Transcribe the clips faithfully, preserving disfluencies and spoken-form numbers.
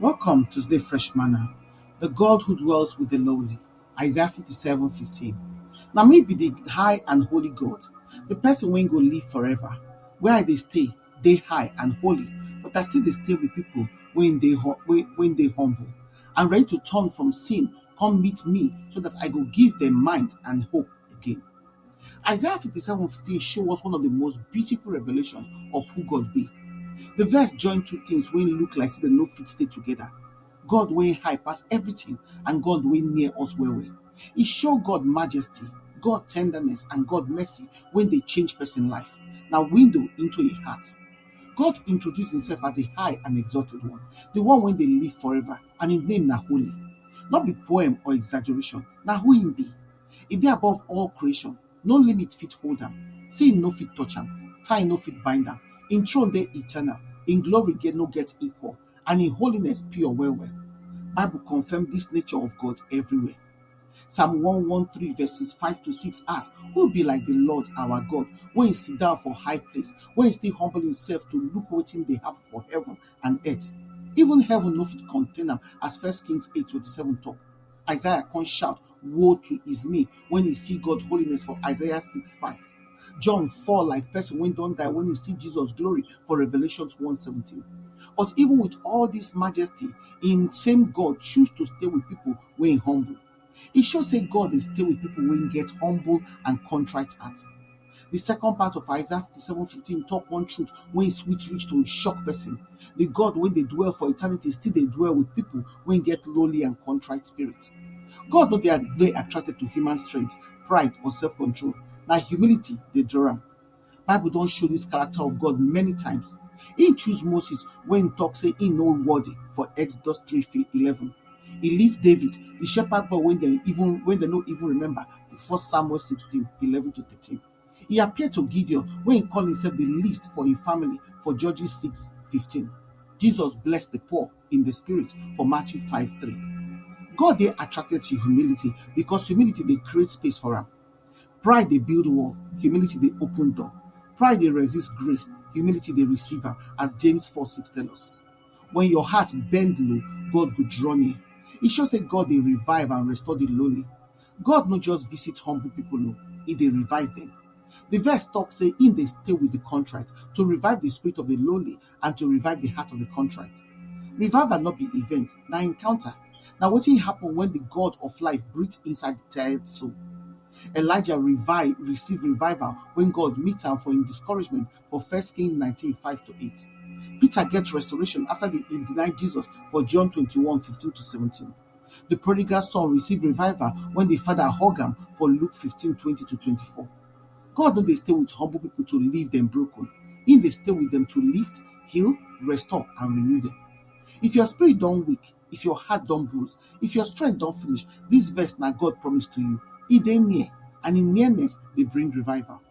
Welcome to the Fresh Manna. The God who dwells with the lowly. Isaiah fifty-seven fifteen. Now me be the high and holy God, the person wey go live forever. Where I dey stay, dey high and holy, but I still dey stay with people wey dey hu- wey wey dey humble and ready to turn from sin, come meet me, so that I go give them mind and hope again. Isaiah fifty-seven fifteen show us one of the most beautiful revelations of who God be. The verse join two things wey look like say dem no fit stay together. God wey high pass everything and God wey near us well well. E show God majesty, God tenderness, and God mercy wey dey change person life. Na window into a heart. God introduce himself as a high and exalted one, the one wey dey live forever, and him name na holy. No be poem or exaggeration, na who him be. E dey above all creation, no limit fit hold am, sin no fit touch am, time no fit bind am. Him throne dey eternal, him glory get no get equal, and him holiness pure well well. Bible confirm this nature of God everywhere. Psalm one one three verses five to six ask, who be like the Lord our God, wey sit down for high place, wey still humble himself to look wetin dey happen for heaven and earth? Even heaven no fit contain am, as First Kings eight twenty-seven talk. Isaiah come shout, woe to is me, when he see God holiness for Isaiah six five. John fall like person wey don die when he see Jesus glory for Revelations one seventeen. But even with all this majesty, him same God choose to stay with people wey humble. E show say God dey stay with people wey get humble and contrite heart. The second part of Isaiah fifty-seven fifteen talk one truth wey sweet reach to shock person. The God wey dey dwell for eternity still dey dwell with people wey get lowly and contrite spirit. God no dey dey attracted to human strength, pride, or self-control. Na humility dey draw am. Bible don show this character of God many times. He choose Moses when he talk say he no worthy for Exodus three eleven. He leave David, the shepherd boy when they even when they no even remember, for First Samuel sixteen eleven to thirteen. He appear to Gideon when he call himself the least for him family for Judges six fifteen. Jesus bless the poor in the spirit for Matthew five three. God dey attracted to humility because humility dey create space for am. Pride dey build wall, humility dey open door. Pride dey resist grace, humility dey receive am, as James four six tell us. When your heart bend low, God go draw near. E show say God dey revive and restore the lowly. God no just visit humble people o, e dey revive them. The verse talk say him dey stay with the contrite to revive the spirit of the lowly and to revive the heart of the contrite. Revival no be event, na encounter. Na wetin happen when the God of life breathe inside the tired soul. Elijah revive, receive revival when God meet am for him discouragement for First Kings nineteen five to eight. Peter get restoration after they deny Jesus for John twenty-one fifteen to seventeen. The prodigal son receive revival when the father hug am for Luke fifteen twenty to twenty-four. God no dey stay with humble people to leave them broken. He dey stay with them to lift, heal, restore, and renew them. If your spirit don weak, if your heart don bruise, if your strength don finish, this verse na God promise to you. E dey near, and in nearness dey bring revival.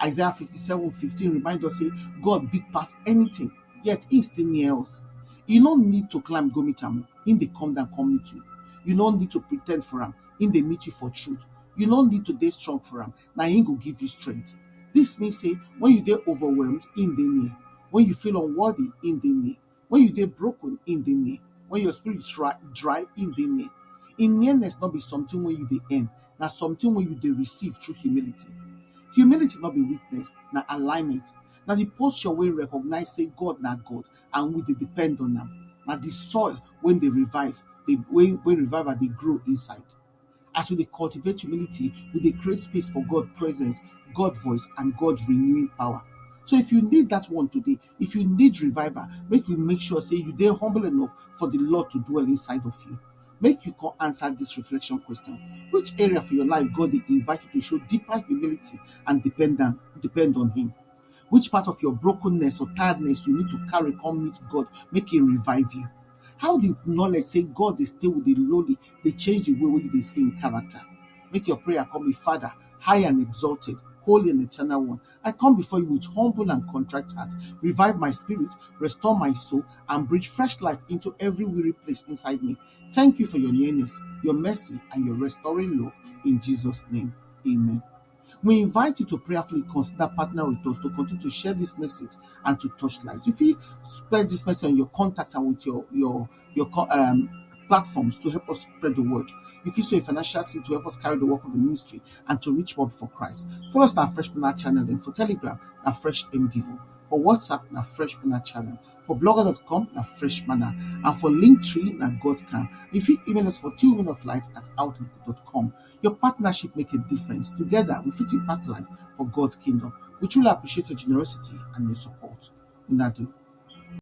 Isaiah fifty-seven fifteen remind us say God big pass anything, yet he still near us. You no need to climb go meet am, he dey come down come meet you. You no need to pretend for am, he dey meet you for truth. You no need to dey strong for am, na he go give you strength. This mean say when you dey overwhelmed, he dey near. When you feel unworthy, he dey near. When you dey broken, he dey near. When your spirit dry, dry, he dey near. In nearness no be something wey you dey earn, na something wey you dey receive through humility. Humility no be weakness, na alignment. Na the posture wey recognize say God na God and we dey depend on am. Na the soil wey dey revive, dey wey wey revival dey grow inside. As we dey cultivate humility, we dey create space for God presence, God voice, and God renewing power. So if you need that one today, if you need revival, make you make sure say you dey humble enough for the Lord to dwell inside of you. Make you come answer this reflection question. Which area for your life God dey invite you to show deeper humility and depend on, depend on him? Which part of your brokenness or tiredness you need to carry come meet God, make he revive you? How the knowledge say God dey stay with the lowly dey change the way wey you dey see him character? Make your prayer come be, Father, high and exalted, holy and eternal one, I come before you with humble and contrite heart. Revive my spirit, restore my soul, and breathe fresh life into every weary place inside me. Thank you for your nearness, your mercy, and your restoring love. In Jesus' name, amen. We invite you to prayerfully consider partnering with us to continue to share this message and to touch lives. If you spread this message on your contacts and with your your your co- um, platforms to help us spread the word. If you sow a financial seed to help us carry the work of the ministry and to reach more for Christ, follow us on our Fresh Manna channel and for Telegram, our Fresh M Devo. For WhatsApp, na Fresh Manna channel. For blogger dot com, na Fresh Manna. And for Linktree, na God Camp. If you email us for two women of light at outlook dot com. Your partnership make a difference. Together, we fit impact life for God's kingdom. We truly appreciate your generosity and your support. Una do.